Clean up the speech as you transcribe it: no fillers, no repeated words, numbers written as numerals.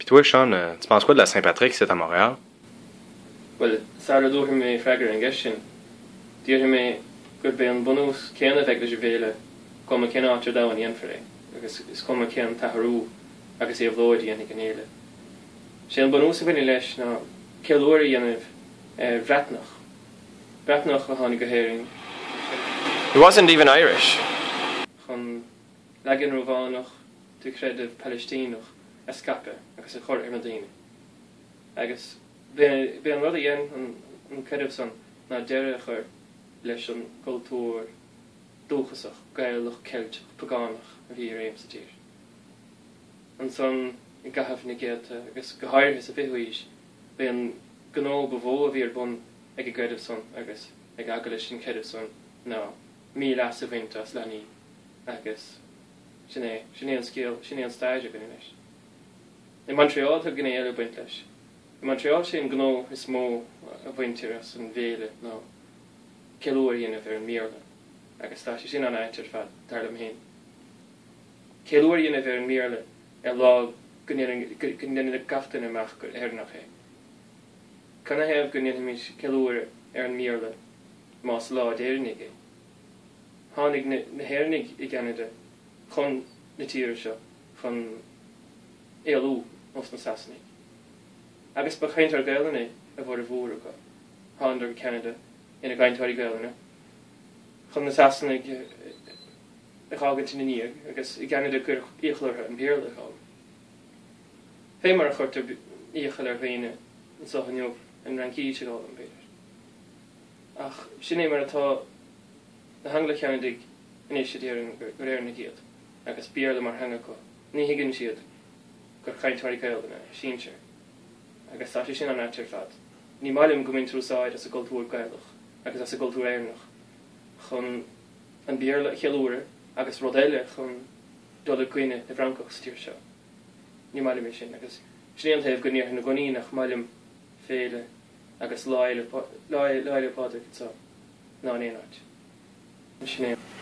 Puis toi, Sean, euh, tu penses quoi de la Saint-Patrick, c'est à Montréal? Bhuel, sara dtabharfaidh mé freagra ar an gceist sin, déarfaidh mé gurb é an bunús céanna a bheidh leis an bhféile, cuma cén áit ar domhan a dhéanfar é, agus is cuma cén t-athrú agus éabhlóid a dhéanfaidh an fhéile. Sé an bunús a bhaineann leis ná ceiliúradh a dhéanamh ar Bhreatnach, Breatnach a tháinig go hÉirinn He wasn't even Irish. chun leagan Rómhánach de chreideamh Palaistíneach a scaipeadh agus a chur ar na daoine. Agus b'é an rud a dhein an creideamh san ná deireadh a chur leis an gcultúr dúchasach, Gaelach, Ceilteach, Pagánach a bhí i réim sa tír. Ansan, i gcaitheamh na gcéadta, agus go háirithe sa bhfichiú haois, b'é an gnó ba mhó a bhí ar bun ag an gcreideamh san agus ag eaglais an chreidimh san ná mí-leas a bhaint as leanaí agus sin é, sin é an scéal, sin é an stair a bhaineann leis. I Montreal tá gné eile ag baint leis. I Montreal sé an gnó is mó a bhaintear as an bhféile ná ceiliúradh a dhéanamh ar an mBéarla agus tá sé sin an-ait ar fad, dar liom féin. Ceiliúradh a dhéanamh ar an mBéarla ar lá go ndéanann gach duine amach gur Éireannach é. Canathaobh go ndéanfaimis ceiliúradh ar an mBéarla más lá d'Éireannaigh é? Tháinig na hÉireannaigh i gCeanada chun na tíre seo chun éalú ós na Sasanaigh. Agus ba chainteoir Gaelainne a bhformhór acu. Thánadar go Ceanada ina gcainteoirí Gaelainne chun na Sasanaigh a dh'fhágaint ina ndiaidh agus i gCeanada cuireadh iachall orthu an Béarla a dh'fhoghlaim. Fé mar a chuirtear iachall ar dhaoine anseo inniu an Fhraincis a dh'fhoghlaim, b'fhéidir. Ach sin é mar atá na hAngla-Cheanadaigh anois a deireann gur Éireannaigh iad agus Béarla mar theanga acu. Ní thuigeann siad gur chainteoirí Gaelainne a sinsir agus tá sé sin an-ait ar fad. Ní maith liom go mbaintear úsáid as an gcultúr Gaelach agus as an gcultúr Éireannach chun an Béarla a cheiliúradh agus rud eile chun dul i gcoinne na bhFrancach sa tír seo. Ní maith liom é sin agus sin é an taobh go ndéarfainn i gcónaí nach maith liom féile agus Lá Fhéile Pádraig anseo ná in aon áit. Sin é.